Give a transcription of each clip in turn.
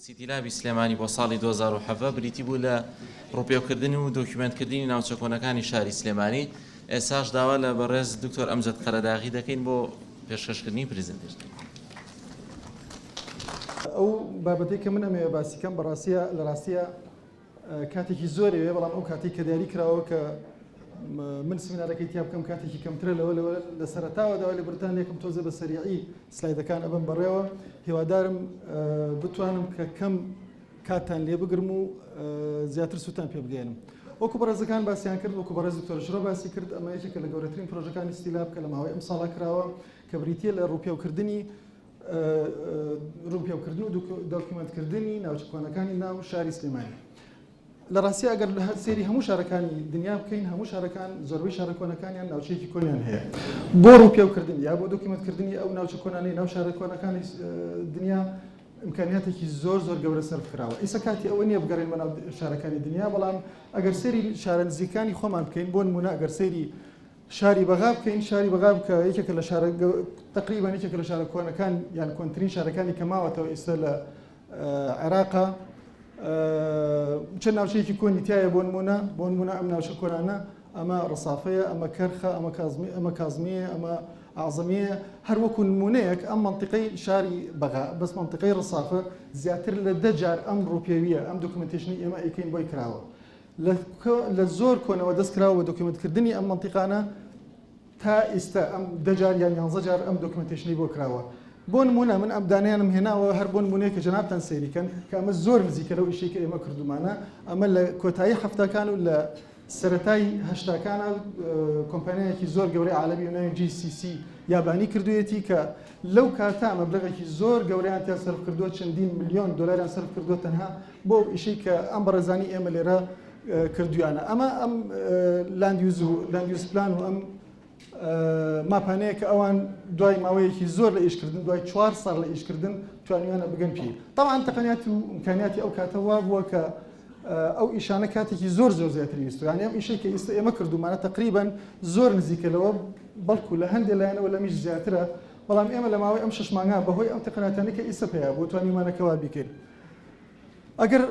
سیتیلابی سلێمانی بۆ ساڵی 2017 بریتی بوو لە ڕووپێوکردن و دۆکیومێنتکردنی ناوچە کۆنەکانی شاری سلێمانی، ئێستاش داوا لە بەڕێز دکتۆر ئەمجەد قەرەداغی دەکەین بۆ پێشکەشکردنی presentation. ئەو بابەتەی کە من ئەمەوێ باسی کەم بەڕاستیە لە ڕاستیە کاتێکی زۆر ئەوێ بەڵام ئەو کاتێک کە دیاری کراوە کە من سمینارەکەی تیا بکەم کاتێکی کەمترە لەوە لەوە لە سەرەتاوە داوای لە بریتانیەکەم تۆزێ بە سەریعی سلایدەکان ئەبم بەڕێوە هیوادارم بتوانم کە کەم کاتتان لێ بگرم و زیاتر سوودتان پێ بگەیەنم. وەکو بەڕێزەکان باسیان کرد، وەکو بەڕێز دکتۆر ژرۆ باسی کرد، ئەمە یەکێکە لە گەورەترین پرۆژەکانی ستیلاب کە لە ماوەی ئەم ساڵە کراوە، کە بریتییە لە ڕووپێوکردنی ڕووپێوکردن و دۆکیومێنتکردنی ناوچە کۆنەکانی ناو شاری سلێمانی. لە ڕاستیا ئەگەر سەیری هەموو شارەکانی دنیا بکەین، هەموو شارەکان زۆربەی شارە کۆنەکانیان ناوچەیەکی کۆنیان هەیە بۆ ڕووپێوکردن یا بۆ دۆکیومێنتکردنی ئەو ناوچە کۆنانەی ناو شارە کۆنەکانی دنیا ئیمکانیاتێکی زۆر زۆر گەورە سەرف کراوە. ئیسە کاتی ئەوە نییە بگەڕێین بۆ ناو شارەکانی دنیا، بەڵام ئەگەر سەیری شارە نزیکانی خۆمان بکەین، بۆ نموونە ئەگەر سەیری شاری بەغا بکەین، شاری بەغا کە یەکێکە لە شارە تقریبا یەکێکە لە شارە کۆنەکان یان کۆنترین شارەکانی کە ماوەتەوە ئیستا لە عێراقا، چەند ناوچەیەکی کۆنی تایە بۆ نموونە، بۆ نموونە ئەم ناوچە کۆنانە ئەمە ڕسافەیە، ئەمە کەرخە، ئەمە کازمی، ئەمە کازمیە، ئەمە ئەعزەمیەیە. هەر وەکو نموونەیەک ئەم مەنتیقەی شاری بەغا، بەس مەنتیقەی ڕسافە زیاتر لە 10 جار ئەم ڕووپێویە، ئەم documentation ی ئێمە ئەیکەین بۆی کراوە. لە زۆر کۆنەوە دەست کراوە بە document کردنی ئەم مەنتیقانە تا ئیستا ئەم 10 جار یان 11 جار ئەم documentation ی بۆ کراوە. بۆ نموونە من ئەم دانەیانم هێناوە هەر بۆ نموونەیە کە جەنابتان سەیری کەن کە ئەمە زۆر نزیکە لەو ئیشەی کە ئێمە کردوومانە. ئەمە لە کۆتایی حەفتاکان و لە سەرەتای هەشتاکانە کۆمپانیایەکی زۆر گەورەی عالەمی و ناوی GCC یابانی کردوویەتی کە لەو کاتە مەبلەغێکی زۆر گەورەیان تیا سەرف کردووە، چەندین ملیۆن دۆلاریان سەرف کردووە تەنها بۆ ئەو ئیشەی کە ئەم بەڕێزانی ئێمە لێرە کردویانە. ئەمە ئەم land use و land use plan و ئەم ماپانەیە کە ئەوان دوای ماوەیەکی زۆر لە ئیشکردن، دوای 4 ساڵ لە ئیشکردن توانیویانە بگەن پێی. تەبعەن تەقەنیات و ئیمکانیاتی ئەو کاتە وا بووە کە ئەو ئیشانە کاتێکی زۆر زۆر زیاتری ویستوە. یعنی ئەم ئیشەی کە ئیستا ئێمە کردوومانە تەقریبەن زۆر نزیکە لەوە، بەڵکو لە هەندێک لایەنەوە لەمیش زیاترە، بەڵام ئێمە لە ماوەی ئەم شەش مانگە بەهۆی ئەم تەقەناتانەی کە ئیستا پەیا بوو توانیومانە کەوا بیکەین. ئەگەر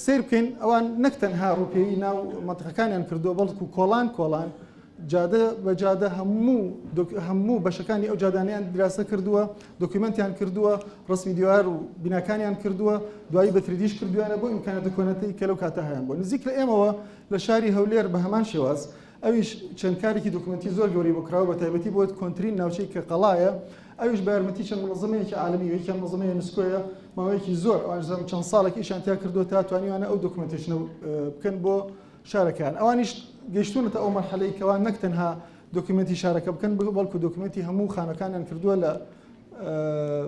سەیر بکەین ئەوان نەک تەنها ڕووپێوی ناو مەنتیقەکانیان کردووە، بەڵکو کۆڵان کۆڵان، جادە بە جادە هەموو هەموو بەشەکانی ئەو جادانیان دراسە کردووە، دۆکیومنتیان کردووە، ڕسمی دیوار و بیناکانیان کردووە، دوایی بە 3D یش کردویانە بۆ ئیمکاناتە کۆنەتەی کە لەو کاتە هەیان بووە. نزیک لە ئێمەوە لە شاری هەولێر بە هەمان شێواز ئەویش چەند کارێکی دۆکیومنتی زۆر گەورەی بۆ کراوە، بە تایبەتی بۆ کۆنترین ناوچەی کە قەڵایە، ئەویش بە یارمەتی چەند مونەزەمەیەکی عالەمی و یەکیان مونەزەمەی یونسکۆیە، ماوەیەکی زۆر ئەوانیش زانم چەند ساڵێک ئیشیان تیا کردووە تا توانیویانە ئەو documentation ە بکەن بۆ شارەکەیان. ئەوانیش گەیشتوونەتە ئەو مەرحەلەی کەوا نەک تەنها دۆکیومێنتی شارەکە بکەن، بەڵکو دۆکیومێنتی هەموو خانەکانیان کردووە لە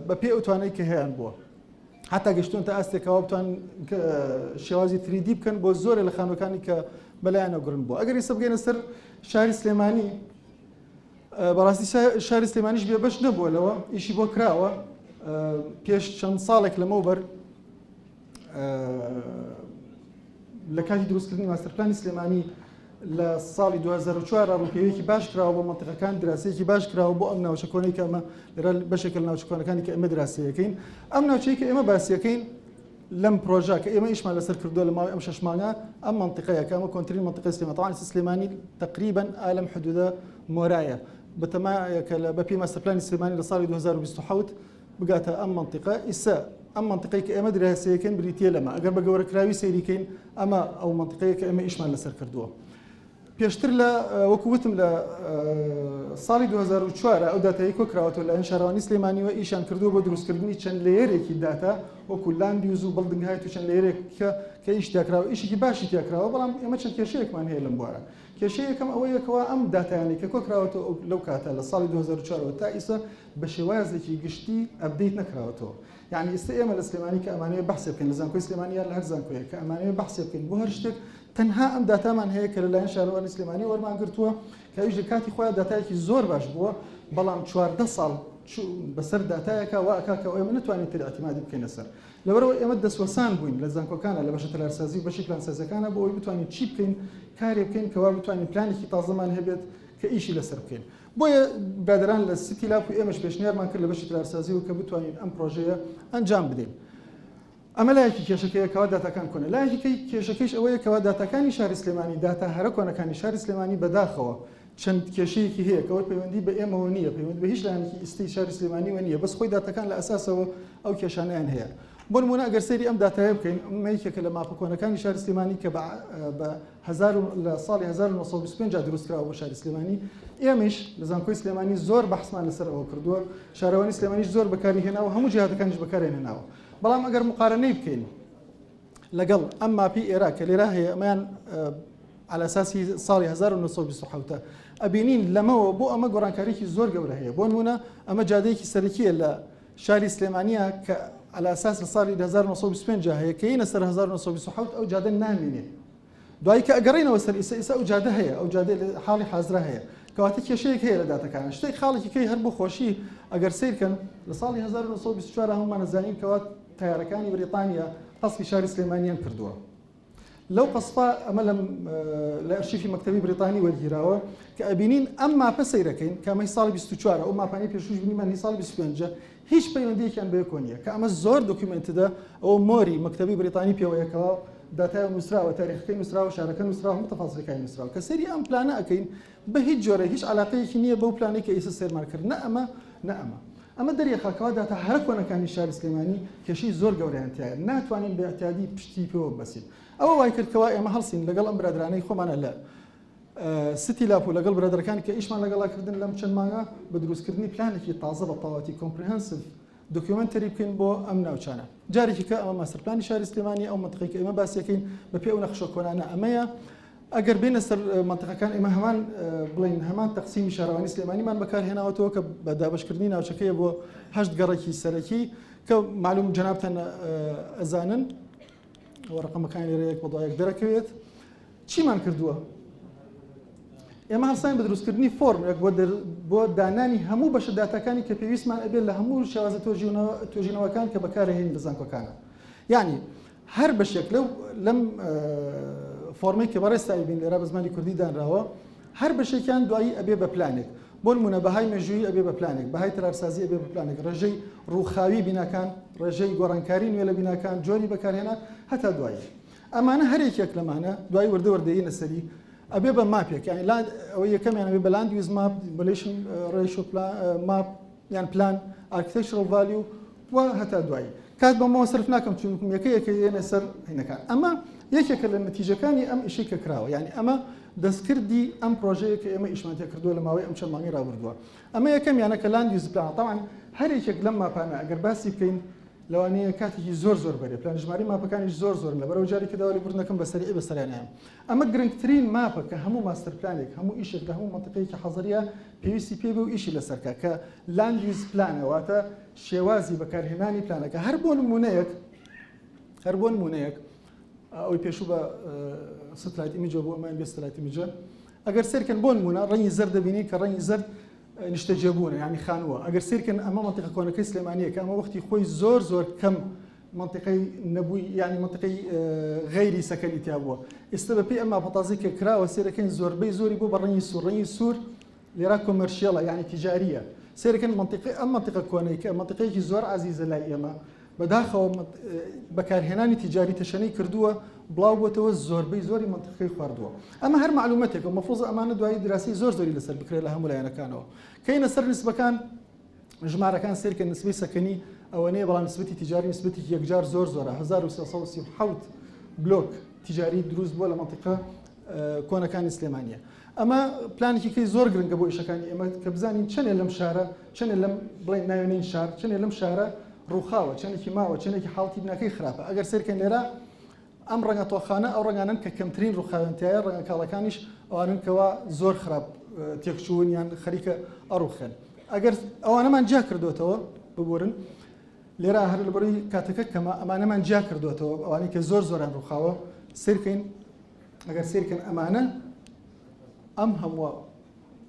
بە پێی ئەو توانای کە هەیان بووە. حتا گەشتونتە ئاستێکەوە بتوان شێوازی 3D بکەن بۆ زۆرێ لە خانوەکانی کە بەلایەنەوە گرنگ بووە. ئەگەر ئێستا بگەینە سەر شاری سلێمانی، بەڕاستی شاری سلێمانیش بێبەش نەبووە لەوە، ئیشی بۆ کراوە. پێش چەند ساڵێک لەمەوبەر لە کاتی دروستکردنی ماستەرپلانی سلێمانی لە ساڵی 2004 ڕووپێویەکی باش کراوە بۆ مەنتیقەکان، دراسەیەکی باش کراوە بۆ ئەم ناوچە کۆنەی کە ئەمە لێرە بەشێکە لە ناوچە کۆنەکانی کە ئێمە دراسەیەکەین. ئەم ناوچەی کە ئێمە باسیەکەین لەم پرۆژە کە ئێمە ئیشمان لەسەر کردووە لە ماوەی ئەم شەش مانگە، ئەم مەنتیقەیە کە ئەمە کۆنترین مەنتیقەی سلێمانی، تەبعەن سلێمانی تەقریبەن ئالەم حدودە مۆرایە بەتەمایە کە لە بەپێی ماستەرپلانی سلێمانی لە ساڵی 2027 بگاتە ئەم مەنتیقە. ئیسە ئەم مەنتیقەی کە ئێمە دراسەیەکەین بریتییە لەمە، ئەگەر بە گەورەکراوی سەیریکەین ئەمە ئەو مەنتیقەیە کە ئێمە ئیشمان لەسەر کردووە. پێشتر لە وەکو وتم لە ساڵی 2004 ئەو داتایەی کۆکراوەتەوە لایەن شارەوانی سلێمانیوە ئیشیان کردووە بۆ دروستکردنی چەند layer ێکی داتا وەکو land use و building height و چەند layer ێک کە کە ئیش تیاکراوە، ئیشێکی باشی تیاکراوە، بەڵام ئێمە چەند کێشەیەکمان هەیە لەم بوارە. کێشەی یەکەم ئەوەیە کەوا ئەم داتایانەی کە کۆکراوەتەوە لەو کاتە لە ساڵی 2004 ەوە تا ئیستا بە شێوازێکی گشتی update نەکراوەتەوە. یعنی ئیستا ئێمە لە سلێمانی کە ئەمانەوێ بەحسێ بکەین لە زانکۆی سلێمانی یان لە هەر زانکۆیەک کە ئەمانەوێ بەحسێ بکەین بۆ هەر شتێک تەنها ئەم داتامان هەیە کە لەلایەن شارەوانی سلێمانی وەرمان گرتووە کە ئەویش لە کاتی خۆیان داتایەکی زۆر باش بووە، بەڵام 14 ساڵ بەسەر داتایەکە وا ئەکا کە ئێمە نتوانین تر ئیعتیمادی بکەینە سەر. لەبەرئەوە ئێمە دەستوەسان بووین لە زانکۆکانە لە بەشە تەلارسازی و بەشی پلانسازیەکانە بۆ ئەوەی بتوانین چی بکەین، کارێ بکەین کەوا بتوانین پلانێکی تازەمان هەبێت کە ئیشی لەسەر بکەین. بۆیە برادەران لە سیتی لاپ و ئێمەش پێشنیارمان کرد لە بەشی تەلارسازی و کە بتوانین ئەم پرۆژەیە ئەنجام بدەین. ئەمە لایەکی کێشەکەیە کەوا داتاکان کۆنە. لایەکی کەی کێشەکەیش ئەوەیە کەوا داتاکانی شاری سلێمانی، داتا هەرە کۆنەکانی شاری سلێمانی بەداخەوە چەند کێشەیەکی هەیە کەوە پەیوەندی بە ئێمەوە نییە، پەیوەندی بە هیچ لایەنێکی ئیستەی شاری سلێمانیوە نییە، بەس خۆی داتاکان لە ئەساسەوە ئەو کێشانەیان هەیە. بۆ نموونە ئەگەر سەیری ئەم داتایە بکەین، ئەمە یەکێکە لە ماپە کۆنەکانی شاری سلێمانی کە بە هەزار و لە ساڵی 1925 دروست کراوە بۆ شاری سلێمانی. ئێمەیش لە زانکۆی سلێمانی زۆر بەحسمان لەسەر ئەوە کردووە، شارەوانی سلێمانیش زۆر بەکاری هێناوە، هەموو جیهاتەکانیش بەکاریان هێناوە. بەڵام ئەگەر مقارنەی بکەین لەگەڵ ئەم ماپی ئێرا کە لێرا هەیە، ئەمەیان على ئەساسی ساڵی 1927 ئەبینین لەمەوە بۆ ئەمە گۆڕانکاریی زۆر گەورە هەیە. بۆ نمونە ئەمە جادەیەکی سەرەکیە لە شاری سلێمانیە کە على ئەساس لە ساڵی 1925 هەیە، کە یینە سەر 1927 ئەو جادە نامینێ. دوایی کە ئەگەڕێینەوە سەر ئیسە، ئیسە ئەو جادە هەیە، ئەو جادە لە حاڵی حازرە هەیە. کەواتە کێشەیەک هەیە لە داتەکان. شتێک خاڵێکی کەی هەر بۆ خۆشی ئەگەر سەیرکەن لە ساڵی 1924 هەموومان ئەزانین کەوا تەیارەکانی بریتانیا قەسفی شاری سلێمانیان کردووە. لەو قەسفە ئەمە لە ئەرشیفی مەکتەبی بریتانی وەرگیراوە کە ئەبینین ئەم ماپە سەیرەکەین کە ئەمەی ساڵی 24 ئەو ماپانەی پێشووش بینیمان هی ساڵی 25 هیچ پەیوەندیەکیان بەیەکەوە نییە کە ئەمە زۆر documented ە ئەوە مۆری مەکتەبی بریتانی پێوەیەکەوە داتای نووسراوە تاریخەکەی نووسراوە شارەکە نووسراوە هەموو تەفاسیلەکانی نووسراوە کە سەیری ئەم پلانە ئەکەین بە هیچ جۆرە هیچ علاقەیەکی نییە بەو پلانەی کە ئیسە سەیرمان کرد نە ئەمە نە ئەمە ئەمە دەریەخا کەوا داتا هەرە کۆنەکانی شاری سلێمانی کێشەی زۆر گەورەیان تایە ناتوانین بە اعتیادی پشتی پێوە ببەستین ئەوە وای کرد کەوا ئێمە هەڵسین لەگەڵ ئەم برادرانەی خۆمانە لە سیتی لاپ و لەگەڵ برادەرەکان کە ئیشمان لەگەڵا کردن لەم چەند مانگە بە دروستکردنی پلانێکی تازە بە تەواوەتی comprehensive documentary بکەین بۆ ئەم ناوچانە. جارێکی کە ئەمە ماستەر پلانی شاری سلێمانی ئەو مەنتقەی کە ئێمە باسیەکەین بە پێی ئەو نەخشە کۆنانە ئەمەیە. ئەگەر بێنە سەر مەنتقەکان ئێمە هەمان بڵین هەمان تەقسیمی شارەوانی سلێمانیمان بەکارهێناوەتەوە کە بە دابەشکردنی ناوچەکەیە بۆ هەشت گەڕەکی سەرەکی کە معلوم جەنابتان ئەزانن ئەوە ڕقەمەکان لێرە یەک بە دوای یەک دەرەکەوێت. چیمان کردووە؟ ئێمە هەڵساین بە دروستکردنی فۆرمێک بۆ دانانی هەموو بەشە داتاکانی کە پێویستمان ئەبێت لە هەموو شێوازە توێژینەوەکان کە بەکارهێنین لە زانکۆکانە. یعنی هەر بەشێک لەو لەم فۆرمەی کە بەڕێز تایبین لێرە بە زمانی کوردی دانراوە هەر بەشێکیان دوایی ئەبێ بە پلانێک بۆ نمونە بەهای مێژوویی ئەبێ بە پلانێک بەهای تەلارسازی ئەبێ بە پلانێک ڕێژەی ڕووخاوی بیناکان ڕێژەی گۆڕانکاری نوێ لە بیناکان جۆری بەکارهێنان هەتا دوایی ئەمانە هەر یەکێک لەمانە دوای وردە وردە یینە سەری ئەبێ بە ماپێک یانی land ئەوە یەکەمیان ئەبێ بە land use map demolition ratio map یان plan architectural value و هەتا دوایی کات بەمەوە سەرف ناکەم چونکم یەکە یەکە یێنە سەر هینەکان ئەمە یەکێکە لە نەتیجەکانی ئەم ئیشەی کە کراوە یعنی ئەمە دەستکردی ئەم پرۆژەیە کە ئێمە ئیشمان تێ کردووە لە ماوەی ئەم چەند مانگی ڕابردووە ئەمە یەکەمیانە کە land use plan تەبعەن هەر یەکێک لەم ماپانە ئەگەر باسی بکەین لەوانەیە کاتێکی زۆر زۆر بەرێ پلان ژمارەی ماپەکانیش زۆر زۆرن لەبەرئەوە جارێکی داوا لێبوردن دەکەم بە سەریعی بەسەریان نایەم ئەمە گرنگترین ماپە کە هەموو ماستەر پلانێک هەموو ئیشێک لە هەموو مەنتیقەیەکی حەزەریە پێویستی پێ بێ و ئیشی لەسەر کا کە land use plan ە واتە شێوازی بەکارهێنانی پلانەکە هەر بۆ نمونەیەک هەر بۆ نمونەیەک ئەوەی پێشوو بە satellite image ە بۆ ئەمان بێ satellite image ە ئەگەر سەیرکەن بۆ نمونە ڕەنگی زەرد دەبینی کە ڕەنگی زەرد نیشتەجێبوونە یانی خانووە ئەگەر سەیرکەن ئەمە مەنتیقە کۆنەکەی سلێمانیە کە ئەمە وەختی خۆی زۆر زۆر کەم مەنتیقەی نەبووی یانی مەنتیقەی غەیری سەکەنی تیا بووە ئێستا بە پێی ئەم ماپە تازەی کە کراوە سەیرەکەین زۆربەی زۆری بۆ بە ڕەنگی سوور ڕەنگی سوور لێرا commercial ە یانی تیجاریە سەیرەکەن مەنتیقەی ئەم مەنتیقە کۆنەی کە مەنتیقەیەکی زۆر عەزیزە لای ئێمە بەداخەوە بەکارهێنانی تیجاری تەشەنەی کردووە بڵاو بۆتەوە زۆربەی زۆری مەنتیقەکەی خواردووە ئەمە هەر مەعلومەتێکە مەفروزە ئەمانە دوایی دراسی زۆر زۆری لەسەر بکرێت لە هەموو لایەنەکانەوە کەینە سەر نسبەکان ژمارەکان سەیرکە نسبەی سەکەنی ئەوەنەیە بەڵام نسبەتی تیجاری نسبەتێکی یەکجار زۆر زۆرە 1337 بلۆک تیجاری دروست بووە لە مەنتیقە کۆنەکانی سلێمانیە ئەمە پلانێکی کەی زۆر گرنگە بۆ ئیشەکانی ئێمە کە بزانین چەنێ لەم شارە چەنێ لەم بڵێن ناوێنین شار چەنێ لەم شارە ڕووخاوە چەندێکی ماوە چەندێکی حاڵەتی بناکەی خراپە ئەگەر سەیرکەن لێرە ئەم ڕەنگە تۆخانە ئەو ڕەنگانەن کە کەمترین ڕووخاویان تایە ڕەنگە کاڵەکانیش ئەوانن کەوا زۆر خراپ تێکچوون یان خەریکە ئەڕوخێن ئەگەر ئەوانەمان جیا کردوێتەوە ببورن لێرە هەر لەبەری کاتەکە کەمە ئەمانەمان جیا کردوێتەوە ئەوانەی کە زۆر زۆران ڕووخاوە سیرکەین ئەگەر سیرکەن ئەمانە ئەم هەمووە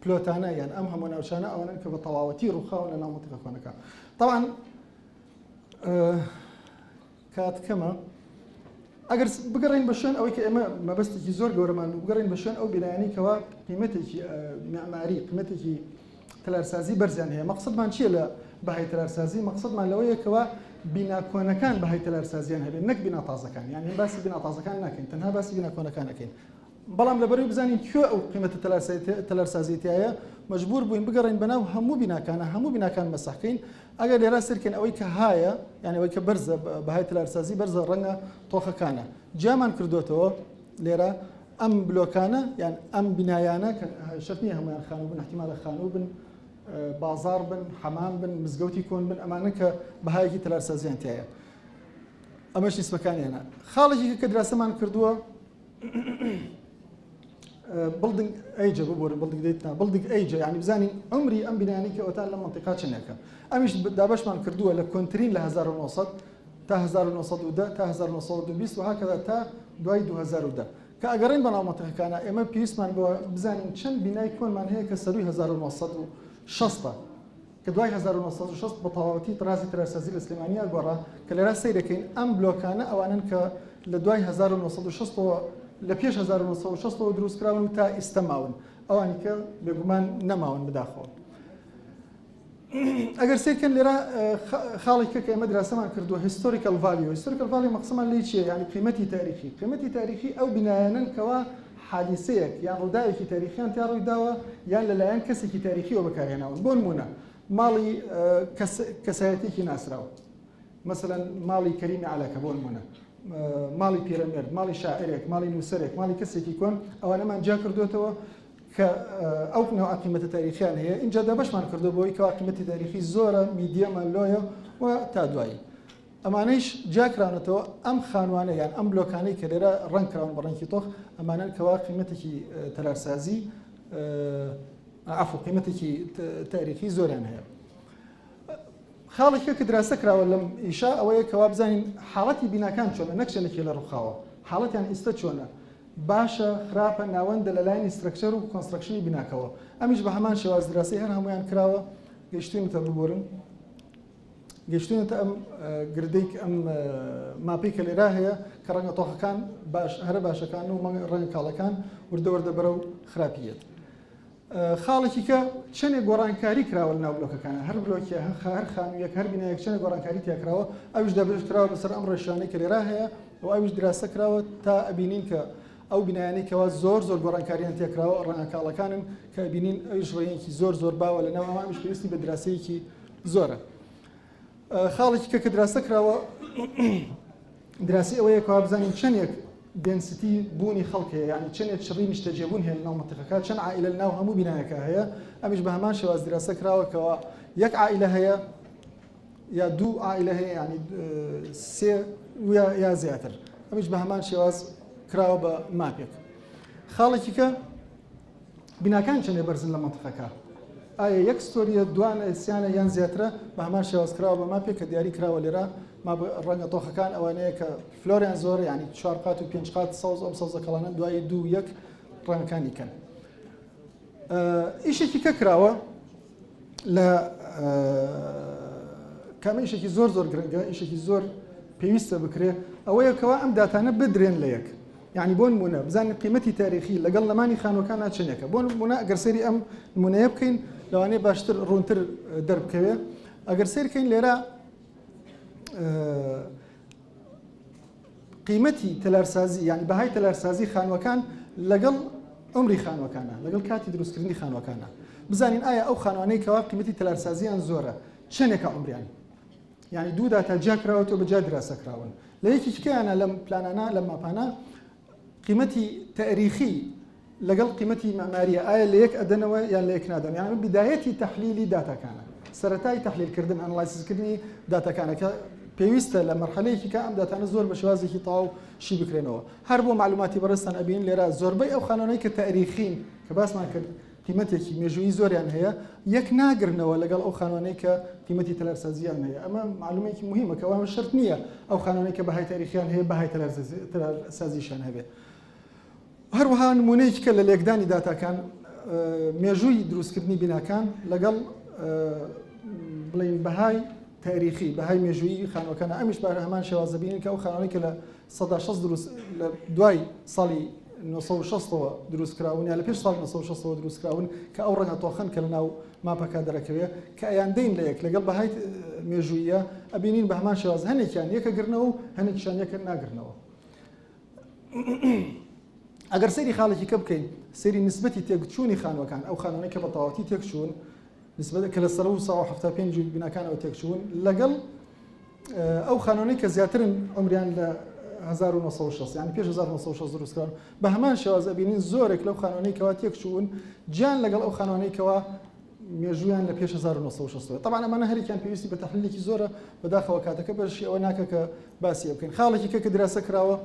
پلۆتانە یان ئەم هەموو ناوچانە ئەوانن کە بە تەواوەتی ڕووخاون لە ناو مەنتیقە کۆنەکە تەبعەن کات کەمە ئەگەر بگەڕین بە شوێن ئەوەی کە ئێمە مەبەستێکی زۆر گەورەمان بوو بگەڕین بە شوێن ئەو بینایانەی کەوا قیمەتێکی معماری قیمەتێکی تەلارسازی بەرزیان هەیە مەقصدمان چییە لە بەهای تەلارسازی مەقصدمان لەوەیە کەوا بینا کۆنەکان بەهای تەلارسازیان هەبێت نەک بینا تازەکان، یانی باسی بینا تازەکان ناکەین تەنها باسی بینا کۆنەکان ئەکەین. بەڵام لەبەرەوەی بزانین کوێ ئەو قیمەتە تەلارسازیە تیایە مەجبور بووین بگەڕێین بەناو هەموو بیناکانە هەموو بیناکان مەسحکەین. ئەگەر لێرە سەرکەین ئەوەی کە هایە یعنی ئەوەی کە بەرزە بەهای تەلارسازی بەرزە ڕەنگە تۆخەکانە جیامان کردوێتەوە لێرە ئەم بلۆکانە یان ئەم بینایانە کە شەرت نییە هەمویان خانوو بن احتیمالە خانوو بن بازاڕ بن حەمام بن مزگەوتی کۆن بن ئەمانە کە بەهایەکی تەلارسازیان تایە ئەمەش نیسبەکانیانە. خاڵێکی کە دراسەمان کردووە building age ە ببورن building date نا building age ە یعنی بزانین عمری ئەم بینانی کە ئەوتان لە منطقا چنێکە ئەمیش دابەشمان کردووە لە کۆنترین لە 1900 تا 1910 تا 1920 و هكذا تا دوای 2010 کە ئەگەڕین بەناو منطقەکانە ئێمە پێویستمان بۆ بزانین چەند بینای کۆنمان هەیە کە سەروی 1960 کە دوای 1960 بە تەواوەتی ترازی تراسازی لە سلێمانیا گۆڕا، کە لێرە سەیرەکەین ئەم بلۆکانە ئەوانەن کە لە دوای 1960 ەوە لە پێش 1960 ەوە دروست کراون و تا ئیستە ماون، ئەوانی کە بێگومان نەماون بداخەوە. ئەگەر سەیرکەن لێرە خاڵێک کە ئێمە دراسەمان کردووە historical value، historical value مەقسەمان لێی چییە؟ یعنی قیمەتی تاریخی، قیمەتی تاریخی ئەو بینایانەن کەوا حادیسەیەک یان ڕووداوێکی تاریخیان تیا ڕوویداوە یان لەلایەن کەسێکی تاریخیەوە بەکارهێناون، بۆ نموونە ماڵی کەسایەتیەکی ناسراو مەسەلەن ماڵی کەریمی عەلەکە بۆ نموونە ماڵی پیرەمێرد ماڵی شاعرێک ماڵی نووسەرێک ماڵی کەسێکی کۆن ئەوانەمان جیا کردوێتەوە کە ئەو نەوع قیمەتە تاریخیان هەیە اینجا دابەشمان کردو بۆی کەوا قیمەتی تاریخی زۆرە medium ە low یە و تا دوایی ئەمانەیش جیاکراونەتەوە، ئەم خانوانە یان ئەم بلۆکانەی کە لێرە ڕەنگ کراون بە ڕەنگی تۆخ، ئەمانەن کەوا قیمەتێکی تەلارسازی عەفو قیمەتێکی تاریخی زۆریان هەیە. خاڵێکە کە دراسە کراوە لەم ئیشە ئەوەیە کەوا بزانین حاڵەتی بیناکان چۆنە نەک چەندێکی لە ڕووخاوە، حاڵەتیان ئیستە چۆنە، باشە، خراپە، ناوەندە لە لایەنی structure و construction ی بیناکەوە. ئەمیش بە هەمان شێواز دراسەی هەر هەموویان کراوە، گەیشتوینەتە ببورن. گەیشتوینەتە ئەم گردەی ئەم ماپەی کە لێرا هەیە کە ڕەنگە تۆخەکان باش هەرە باشەکان و ڕەنگە کاڵەکان وردە وردە بەرەو خراپیەت. خاڵێکی کە چەندێک گۆڕانکاری کراوە لەناو بلۆکەکانە هەر بلۆکیە هەر خانوویەک هەر بینایەک چەندێک گۆڕانکاری تیا کراوە ئەویش دابەش کراوە بەسەر ئەم ڕێشانەی کە لێرا هەیە و ئەویش دراسە کراوە تا ئەبینین کە ئەو بینایانەی کەوا زۆر زۆر گۆڕانکاریان تێکراوە ڕەنگە کاڵەکانن کە بینین ئەویش ڕێیەکی زۆر زۆر باوە لەناو ئەمە ئەویش پێویستی بە دراسەیەکی زۆرە. خاڵێکی کە کە دراسە کراوە دراسی ئەوەیە کەوا بزانین چەندێک density بوونی خەڵک هەیە یعنی چەندێک چڕی نیشتەجێبوون هەیە لەناو مەنتیقەکە چەند عائیلە لەناو هەموو بینایەکە هەیە ئەمیش بە هەمان شێواز دراسە کراوە کەوا یەک عائیلە هەیە یا دوو عائیلە هەیە یعنی سێ یا زیاتر ئەمیش بە هەمان شێواز کراوە بە ماپێک خاڵێکی کە بیناکان چەندێ بەرزن لە مەنتیقەکە؟ ئایا یەک story یە، دوانە، سیانە یان زیاترە؟ بە هەمان شێواز کراوە بە ماپێک کە دیاری کراوە لێرە map ڕەنگە تۆخەکان ئەوانەیە کە floor یان زۆرە یانی چوار قات و پێنج قات سەوز ئەم سەوزە کەڵانە دوایی دوو یەک ڕەنگەکانی کەن. ئیشێکی کە کراوە لە کامە ئیشێکی زۆر زۆر گرنگە ئیشێکی زۆر پێویستە بکرێ ئەوەیە کەوا ئەم داتانە بدرێن لە یەک یعنی بۆ نمونە بزانین قیمەتی تاریخی لەگەڵ نەمانی خانوەکان چەندێکە بۆ نمونە ئەگەر سەیری ئەم نمونەیە بکەین لەوانەیە باشتر ڕوونتر دەربکەوێ ئەگەر سەیرکەین لێرە قیمەتی تەلارسازی یعنی بەهای تەلارسازی خانوەکان لەگەڵ عمری خانوەکانە لەگەڵ کاتی دروستکردنی خانوەکانە بزانین ئایا ئەو خانوانەی کەوا قیمەتی تەلارسازیان زۆرە چەندێکە عمریان یعنی دوو داتا جیا کراوەتەوە بە جیا دراسە کراون لە یەکێکیانە لەم پلانانە لەم ماپانە قیمەتی تاریخی لەگەڵ قیمەتی مەماریە ئایا لە یەک ئەدەنەوە یان لە یەک نادەن یان بدایەتی تەحلیلی داتاکانە سەرەتای تەحلیلکردن analysis کردنی داتاکانە کە پێویستە لە مەرحەلەیەکی کە ئەم داتانە زۆر بە شێوازێکی تەواو شی بکرێنەوە هەر بۆ معلوماتی بەڕێزتان ئەبین لێرە زۆربەی ئەو خانانەی کە تاریخین کە باسمان کرد قیمەتێکی مێژوویی زۆریان هەیە یەک ناگرنەوە لەگەڵ ئەو خانوانەی کە قیمەتی تەلارسازیان هەیە ئەمە معلومێکی مهمە کە ئەوە شەرت نییە ئەو خانوانەی کە بەهای تاریخیان هەیە بەهای تەلارسازیشیان هەبێت هەروەها نمونەیەکی کە لە لێکدانی داتاکان مێژووی دروستکردنی بیناکان لەگەڵ بڵین بەهای تاریخی بەهای مێژوویی خانوەکانە ئەمیش بە هەمان شێواز دەبینین کە ئەو خانوانەی کە لە 160 دروست لە دوای ساڵی 960ەوە دروست کراون یا لە پێش ساڵی 960ەوە دروست کراون کە ئەو ڕەنگە تۆخن کە لە ناو ماپەکە دەرەکەوێ کە ئەیان دەین لە یەک لەگەڵ بەهای مێژوویە ئەبینین بە هەمان شێواز هەنێکیان یەکەگرنەوە و هەنێکیشان یەکە ناگرنەوە. ئەگەر سەیری خاڵێکی کە بکەین سەیری نسبەتی تێکچوونی خانووەکان ئەو خانوانەی کە بە تەواوەتی تێکچوون نسبەت کە لە سەر 175 بیناکانەوە تێکچوون لەگەڵ ئەو خانوانەی کە زیاترن عمریان لە 1960 یعنی پێش 1960 دروستکراون بە هەمان شێواز ئەبینین زۆرێک لەو خانوانەی کەوا تێکچوون جیان لەگەڵ ئەو خانوانەی کەوا مێژوویان لە پێش 1960 طبعا ئەمانە هەرێکیان پێویستی بە تەحلیلێکی زۆرە بەداخەوە کاتەکە بەشی ئەوە ناکە کە باسی بکەین خاڵێکی کە کە دراسە کراوە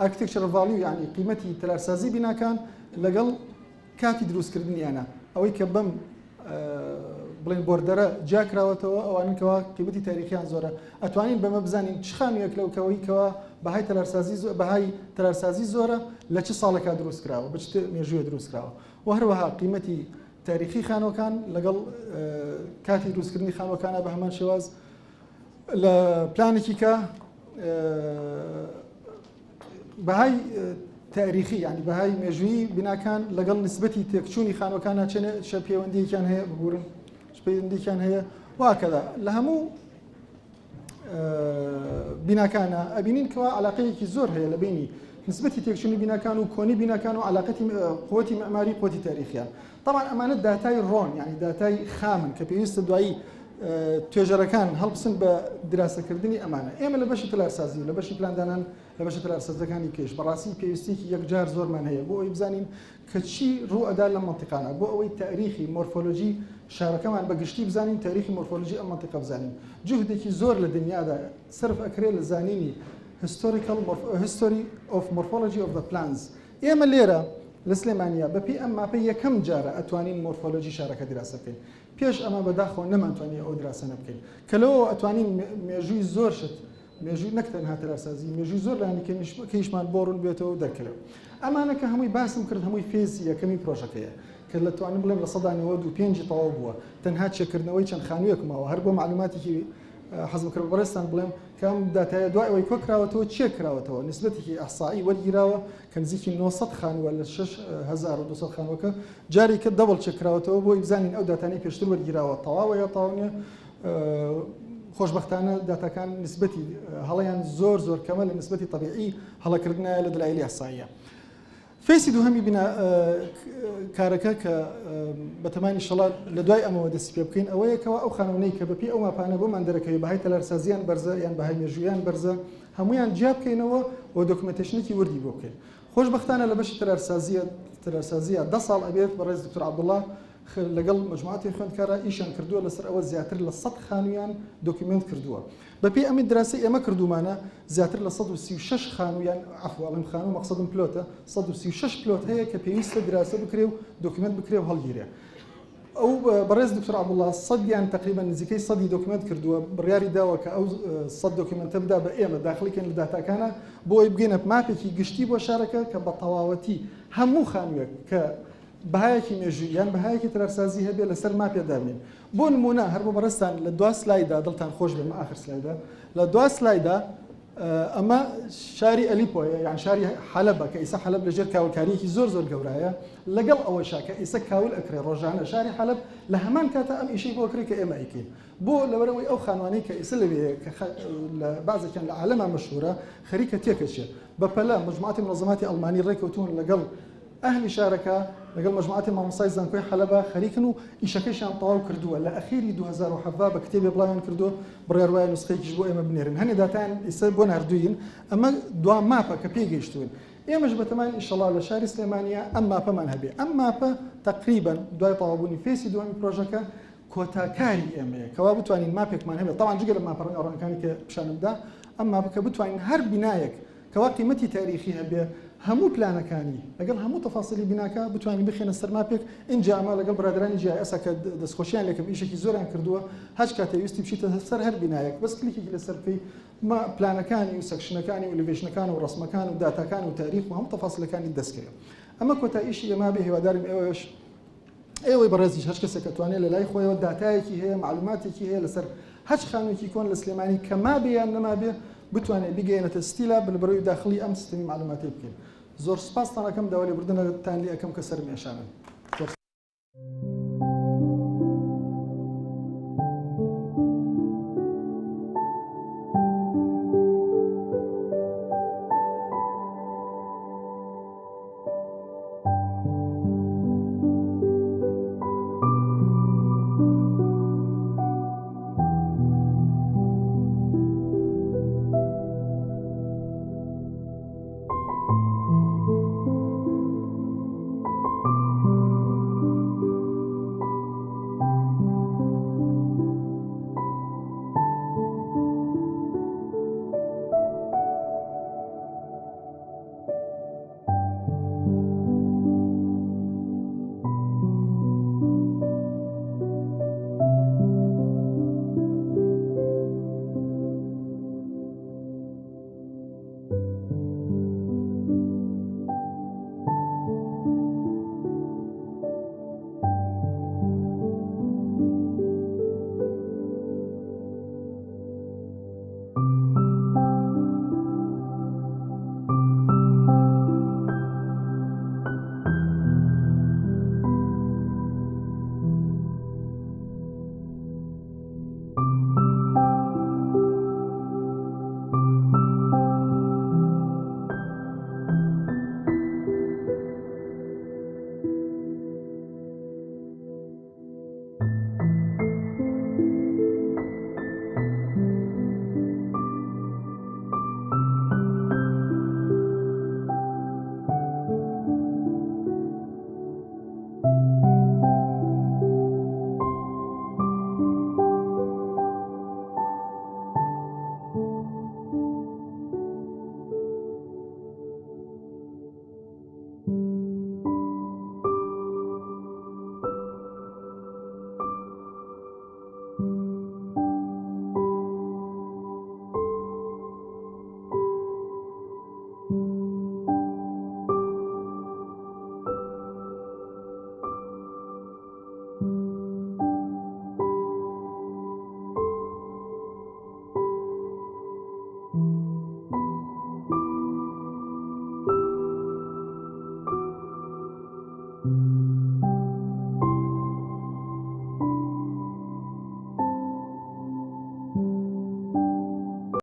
architecture value یعنی قیمەتی تەلارسازی بیناکان لەگەڵ کاتی دروستکردنیانە ئەوەی کە بەم بڵێن border ە جیا کراوەتەوە ئەوانن کەوا قیمەتی تاریخیان زۆرە ئەتوانین بەمە بزانین چ خانوویەک لەو کەوەی کەوا بەهای تەلارسازی بەهای تەلارسازی زۆرە لە چ ساڵێکا دروست کراوە بە چ مێژوویە دروست کراوە و هەروەها قیمەتی تاریخی خانووەکان لەگەڵ کاتی دروستکردنی خانووەکانە بە هەمان شێواز لە پلانێکی کە بەهای تاریخی یعنی بەهای مێژوویی بیناکان لەگەڵ نسبەتی تێکچوونی خانوەکان ناچێنێ چە پەیوەندیەکیان هەیە ببورن پەیوەندیکیان هەیە واکەدا لە هەموو بیناکانە ئەبینین کەوا علاقەیەکی زۆر هەیە لە بینی نسبەتی تێکچوونی بیناکان و کۆنی بیناکان و علاقەتی قوتی معماری قوتی تاریخیان طبعا ئەمانە داتای ڕۆن یعنی داتای خامن کە پێویستە دوایی توێژەرەکان هەڵبسن بە دراسەکردنی ئەمانە ئێمە لە بەشی تەلارسازی و لە بەشی پلاندانان لە بەشە تەلارسازەکانی کێش بەڕاستی پێویستیەکی یەکجار زۆرمان هەیە بۆ ئەوەی بزانین کە چی ڕوو ئەدا لەم مەنتیقانە بۆ ئەوەی تاریخی مۆرفۆلۆژی شارەکەمان بە گشتی بزانین تاریخی مۆرفۆلۆژی ئەم مەنتیقە بزانین جوهدێکی زۆر لە دنیادا سەرف ئەکرێ لە زانینی historical history of morphology of the plans ئێمە لێرە لە سلێمانیا بەپێی ئەم map ە یەکەم جارە ئەتوانین مۆرفۆلۆژی شارەکە دیراسە بکەین پێش ئەمە بەداخەوە نەمانتوانی ئەو دراسانە بکەین کە لەوەوە ئەتوانین مێژووی زۆر شت مێژووی نەک تەنها تەلارسازی مێژووی زۆر لایەنی کەیشمان بۆ ڕوون بێتەوە و دەرکەوێت ئەمانە کە هەمووی باسم کرد هەمووی phase ی یەکەمی پرۆژەکەیە کە لە توانم بڵێم 95% تەواو بووە تەنها چێکردنەوەی چەند خانوویەک ماوە هەر بۆ معلوماتێکی حەزم کرد بەڕێزتان بڵێم کە ئەم داتایە دوای ئەوەی کۆکراوەتەوە چێک کراوەتەوە نسبەتێکی ئەحسائی وەرگیراوە کە نزیکی 900 خانووە لە 6200 خانووەکە جارێکە double check کراوەتەوە بۆی بزانین ئەو داتانەی پێشتر وەرگیراوە تەواوە یا تەواو نییە خۆشبەختانە داتاکان نسبەتی هەڵەیان زۆر زۆر کەمە لە نسبەتی تەبیعی هەڵەکردنایە لە دەلایلی ئەحسائیە. phase ی دووهەمی بنا کارەکە کە بەتەماین ئیشەڵا لە دوای ئەمەوە دەستی پێ بکەین ئەوەیە کەوا ئەو خانوونەی کە بەپێی ئەو map انە بۆمان دەرەکەوێ بەهای تەلارسازیان بەرزە یان بەهای مێژوویان بەرزە هەمویان جیا بکەینەوە و documentation ێکی وردی بۆ بکەین خۆشبەختانە لە بەشی تەلارسازیە تەلارسازیە دە ساڵ ئەبێت بەڕێز دکتۆر عەبدوڵڵا لەگەڵ مەجموعەتی خوێندکارا ئیشیان کردووە لەسەر ئەوە زیاتر لە 100 خانوویان document کردووە بەپێی ئەمی دراسەی ئێمە کردوومانە زیاتر لە 136 خانوو یان عەفو ئەڵێم خانوو مەقسەدم plot ە 136 plot هەیە کە پێویستە دراسە بکرێ و document بکرێ و هەڵگیرێ ئەو بەڕێز دکتۆر عەبدوڵڵا سەدیان تقریبا نزیکەی سەدی document کردووە بڕیاری داوە کە ئەو سەد document ە بدا بە ئێمە داخلی کەین لە داتاکانە بۆ ئەوەی بگەینە map ێکی گشتی بۆ شارەکە کە بە تەواوەتی هەموو خانوویەک کە بەهایەکی مێژوویی یان بەهایەکی تەلارسازی هەبێ لەسەر map ێ دابنێن بۆ نموونە هەر بۆ بەڕێزتان لە دوا slide ا دڵتان خۆش بێ ئاخر slide ا لە دوا slide ا ئەمە شاری ئەلیپۆیە یان شاری حەلەبە کە ئیسا حەلەب لەژێر کاولکاریەکی زۆر زۆر گەورایە لەگەڵ ئەوەشا کە ئیسا کاول ئەکرێ ڕۆژانە شاری حەلەب لە هەمان کاتە ئەم ئیشەی بۆ کرێ کە ئێمە ئەیکەین بۆ لەبەرەوەی ئەو خانوانەی کە ئیسا لەوێ کە لە بازێکیان لە عالەما مەشهورە خەریکە تێکەچێ بەپەلە مجموعاتی منظماتی ئەڵمانی ڕێکەوتون لەگەڵ ئەهلی شارەکە لەگەڵ مەجموعەتی مامۆستای زانکۆی حەلەبا خەریکن و ئیشەکەشیان تەواو کردووە، لە ئەخیری 2017 بە کتێبێ بڵاویان کردووە، بڕیار وایە نوسخەیەکیش بۆ ئێمە بنێرن، هەنێ داتایان ئیسە بۆ ناردووین، ئەمە دوا map ە کە پێی گەیشتووین. ئێمەش بەتەماین ئیشەڵا لە شاری سلێمانییە ئەم map ەمان هەبێ. ئەم map ە تەقریبەن دوای تەواوبوونی phase ی دووەمی پرۆژەکە کۆتا کاری ئێمەیە کەوا بتوانین map ێکمان هەبێت، تەبعەن جگە لە map ە ڕەنگاوڕەنگەکانی کە پیشانم دا، ئەم map ە کە بتوانین هەر بینایەک کەوا قیمەتی تاریخی هەبێ هەموو پلانەکانی لەگەڵ هەموو تەفاسیلی بیناکە بتوانین بخێنە سەر map ێک ئینجا ئەمە لەگەڵ برادەرانی GIS کە دەستخۆشیان لێکم ئیشێکی زۆریان کردووە هەچ کاتێ ویستی بچیتە سەر هەر بینایەک بەس کلیکێکی لەسەر بکەی ما پلانەکانی و section ەکانی و elevation ەکان و ڕسمەکان و داتاکان و تاریخ و هەموو تەفاسیلەکانی دەستکەوێت ئەمە کۆتا ئیشی ئێمە بێ هیوادارم ئێوەش ئێوەی بەڕێزیش هەچ کەسێک ئەتوانێت لە لای خۆیەوە داتایەکی هەیە معلوماتێکی هەیە لەسەر هەچ خانوویەکی کۆن لە سلێمانی کە مابێ یان نەمابێ بتوانێت بیگەیەنێتە ستیلا بنبڕی و داخڵی ئەم سیستەمی معلوماتی بکەین. زۆر سوپاستان ئەکەم داوای لێبوردنتان لێ ئەکەم کە سەرم ئێشانن. زۆر.